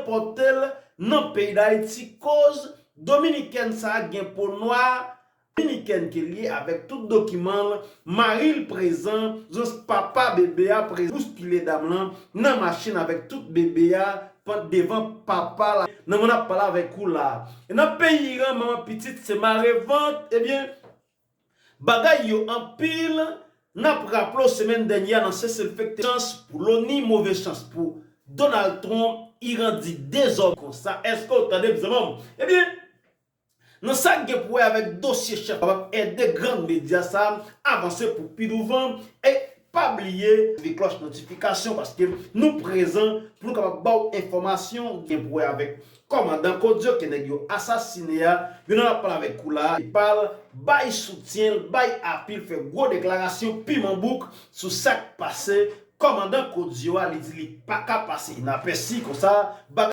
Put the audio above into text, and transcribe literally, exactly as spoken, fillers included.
pòte l nan peyi Dayiti, koz dominikèn sa a gen po nwa, dominikèn ke l ye, avèk tout dokiman l, mari l prezan, jis papa bebe a prezan, bouskile dam lan nan machin avèk tout bebe a devan papa la, nan moman n ap pale avèk ou la. E nan peyi Iran, manman pitit se mare vant, ebyen, bagay yo anpil. N ap raple w, semèn dènyè a nan Seselfe te chans pou Loni, move chans pou Donald Trump, Iran di dezòm konsa. Èske w tande m, zanmi m? Ebyen, nan sa k gen pou wè avèk dosye chèf, kapab ede gran medya sa a avanse pou pi douvan. E pa bliye aktive klòch notifikasyon, paske nou prezan pou nou kapab ba w enfòmasyon gen pou wè avèk kòmandan Kodio ke nèg yo asasine a. Youn nan ap pale avèk ou la, li pral bay soutyen l, bay api l, fè gwo deklarasyon piman bouk sou sa k pase kòmandan Kodio a. Li di li pa ka pase inapèsi konsa.